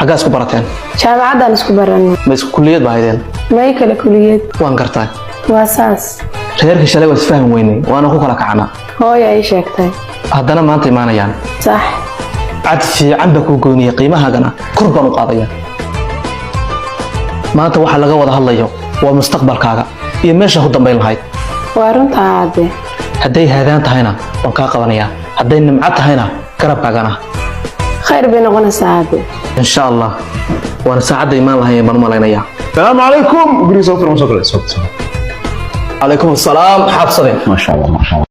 Xaggaa isku barateen? Jaamacaddaan isku baranay. Ma isku kulliyad ba haydeen? May, kale kuliyad. Waan gartaa. Waa saas. Reerkii shalay waa isfahmi weynay, waana ku kala kacanaa. Hooya ay sheegtay. Haddana maanta imaanayaan. Sax. Cad fiican baa kuu goynaya, qiimahaagana kor baan u qaadaya. Maanta waxa laga wada hadlayo waa mustaqbalkaaga iyo meesha ku dambayn lahayd. Waa runtaa, aabe. Hadday haadaan tahayna waan kaa qabanayaa, hadday nimco tahayna garabkaagana. Khayr bay noqonaysaa, aabe. Insha Allah, waana saacadda imaan lahayn baan u malaynayaa. السلام عليكم، guriga soo furma, soo kale, soo soo. Calaykum asalaam, xaabsadeen. ما شاء الله، ما شاء الله.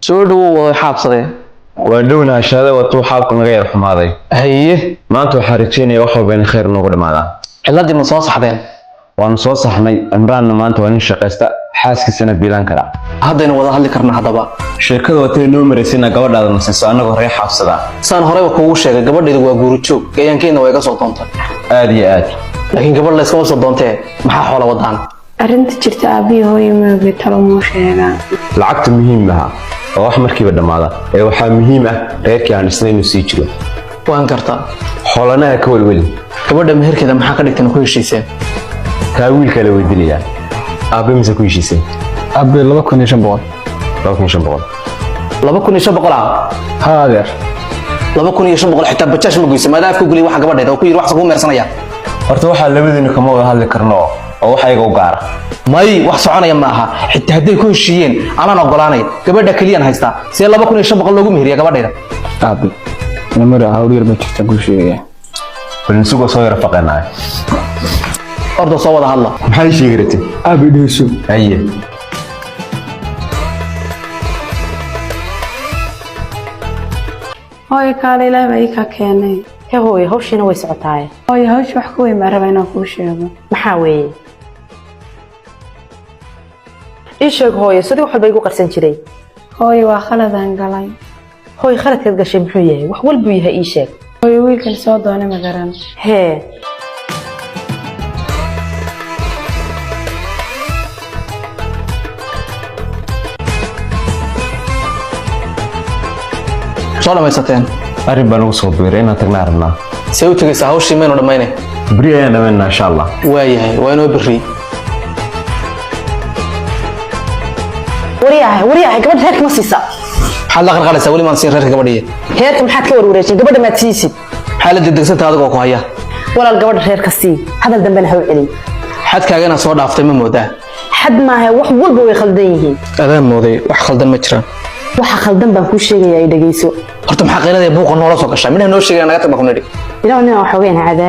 Soo dhawow, wada xaabsadeen. Waan dhownaha shaada watuu xaalku naga yar xumaaday. Haye. Maanta waxaan rajeynaya wax walba in khayr noogu dhamaadaan. Ciladii ma soo saxdeen? Waanu soo saxnay. Cimraanna maanta waa nin shaqaysta, xaaskiisana biilan karaa. Haddaynu wada hadli karnaa haddaba. Sheekada watay noo maraysayna gabadhaada na siiso annagoo reer xaabsadaa. Saan horeyba kuugu sheegay, gabadhaydu waa guurijoog, gayaankeedna waa iga soo doontay. Aad iyo aad. Laakiin gabadh layskama soo doontee, maxaa xoola wadaan? Arrinta jirta aabbihi hooyo maogay, talo muu sheegaa? Lacagta muhiim aha oo wax markiiba dhammaada ee waxaa muhiim ah reerkii aan dhisnay inuu sii jiro. Waan kartaa. Xoolanaha ka welweli. Gabadha meherkeeda maxaa ka dhigteen, ku heshiiseen? Taa wiilkaa la weydiinayaa. Aabe, mise ku heshiisay? Abe, 2500. 2500. 2500 ah? Haa, adeer. 2500 xitaa bajaash ma goysa. Maadaa afka geliya waxa gabadheeda oo ku yidhi waxsa kuu meersanaya? Horta waxaa labadiinu kama wada hadli karno oo wax ayaga u gaara. May, wax soconaya ma aha. Xitaa hadday ku heshiiyeen anaan ogolaanay. Gabadha keliyaan haystaa, see 2500 loogu meheriya gabadhayda? Aabe, namara hawl yar baa jirta kuu sheegaya. Bal isagoo soo yara faqeenaaya. Orda, soo wada hadla. Maxay sheegi ratay? Aabe, dhegeyso. Haye. Hooyo, kaale, ilaah baa ii kaa keenay. He hooyo, hawshiina way socotaaye. Hooyo, hawsha wax ka weyn baan rabaa inaan kuu sheego. Maxaa weeye? Ii sheeg hooyo, sidii wax walba igu qarsan jiray. Hooyo, waa khaladaan galay. Hooyo, khaladkaad gashay muxuu yahay? Wax walbuu yahay, ii sheeg. Hooyo, wiilkan soo doonay ma garan. Hee. Soo dhammaysateen? Arrin baa nagu soo biiray, inaan tagnaa rabnaa. See u tegaysaa? Hawshii maynu dhammaynay. Beri ayaan dhamaynaa, insha Allah. Waayahay, waa inoo berri. Waryahay, waryahay, gabadha reerka ma siisa? Maxaad la qarqaraysaa? Weli maan siin reerka gabadhiya. Reerka maxaad ka warwareejin? Gabadha maad siisid? Maxaa la degdegsantaa adigoo ku haya? Walaal, gabadha reerka sii, hadal dambena ha u celin. Xadkaagana soo dhaaftay ma moodaa? Xad maaha, wax walba way khaldan yihiin. Adaan mooday, wax khaldan ma jiraan. Waxa khaldan baan kuu sheegayaa, i dhegeyso. Horta maxaa qayladaya, buuqa noola soo gashaa? Midhaha noo sheegaya, naga tag baan ku nidhi. Ilaah, nin aan xogeyn ha cadaab.